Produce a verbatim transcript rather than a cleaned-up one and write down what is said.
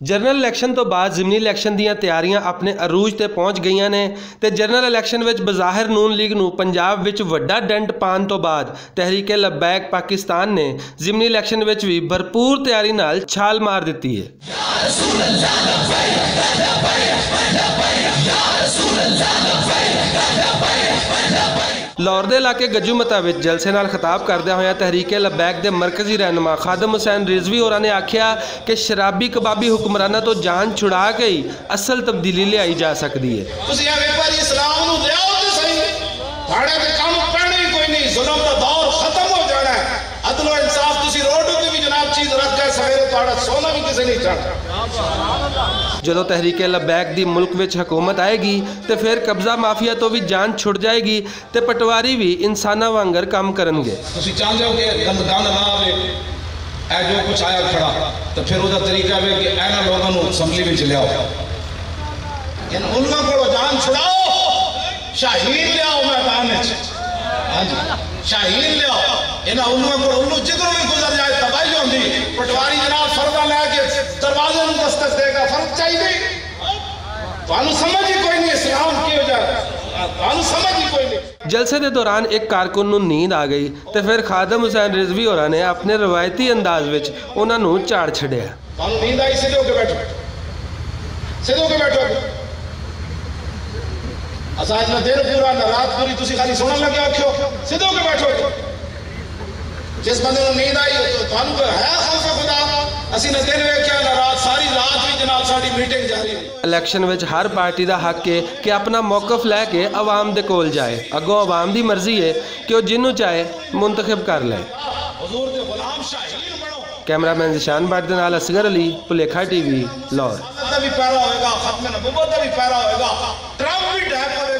جنرل الیکشن تو بعد ضمنی الیکشن دیاں تیاریاں اپنے عروج تے پہنچ گئیاں نے، تے جنرل الیکشن وچ بظاہر نون لیگ نوں پنجاب وچ وڈا ڈنٹ پان تو بعد تحریک لبیک پاکستان نے ضمنی الیکشن وچ وی بھرپور تیاری نال چھال مار دتی ہے۔ لاہور دے علاقے گجو متا وچ جلسے نال خطاب کردیا ہویا تحریک لبیک دے مرکزی رہنما خادم حسین رضوی ہوراں نے آکھیا کہ شرابی کبابی حکمراناں تو جان چھڑا کے ہی اصل تبدیلی لیائی جا سکدی ہے۔ تسی اے ویپاری اسلام نوں لیاؤ تے صحیح، تھاڑے تے کم پہنے ہی کوئی نہیں، ظلم دا دور ختم ہو جانا ہے۔ عدل و انصاف تسی روڈ تے بھی جناب چیز رکھ گئے، سویرے تہاڈا سونا بھی کسے نہیں چڑھنا۔ جدوں تحریک لبیک دی ملک وچ حکومت آئے گی تے پھر قبضہ مافیا تو بھی جان چھٹ جائے گی تے پٹواری بھی انساناں وانگر کم کرن گے۔ تسی چاہندے ہو کہ گندگان نہ آوے، اے جو کچھ آیا کھڑا، تے پھر او دا طریقہ وے کہ اینا لوگاں نوں اسمبلی وچ لیاؤ، ان علماء کولوں جان چھڑاؤ، شاہین لیاؤ میدان وچ۔ ہاں جی، شاہین لیاؤ۔ انہاں علماء کول الو جدھروں بھی گزر جائے، تباہی ہوندی۔ پٹواری جناب فرداں لے کے دروازے نوں دستک دے گا، فرد چاہیے؟ تانوں سمجھ ہی کوئی نہیں، اسلام کی وجہ، تانوں سمجھ ہی کوئی نہیں۔ جلسے دے دوران ایک کارکن نوں نیند آ گئی تے پھر خادم حسین رضوی ہوراں نے اپنے روایتی انداز وچ انہاں نوں جھاڑ چھڈیا۔ تانوں نیند آئی، سیدھے ہو کے بیٹھو، سیدھے ہو کے بیٹھو۔ اساں اج نہ دن پورا نہ رات پوری، تسی خالی سنن لگے آکھیو، سیدھے ہو کے بیٹھو۔ جس بندے نوں نیند آئی، تو تانوں کوئی ہے خوف خدا؟ اسی نہ دن ویکھیا نہ رات، ساری رات بھی جناب ساڈی میٹنگ جاری رہی۔ الیکشن وچ ہر پارٹی دا حق ہے کہ اپنا موقف لے کے عوام دے کول جائے۔ اگوں عوام دی مرضی ہے کہ وہ جنوں چاہے منتخب کر لے۔ حضور دے غلام شاہین بنو۔ کیمرہ مین ذیشان بٹ دے نال اصغر علی، پلیکھا ٹی وی، لاہور۔ دا بھی پیرا ہوئے گا، ختم نبوت دا بھی پیرا ہوئے گا، ٹرمپ بھی ڈائپر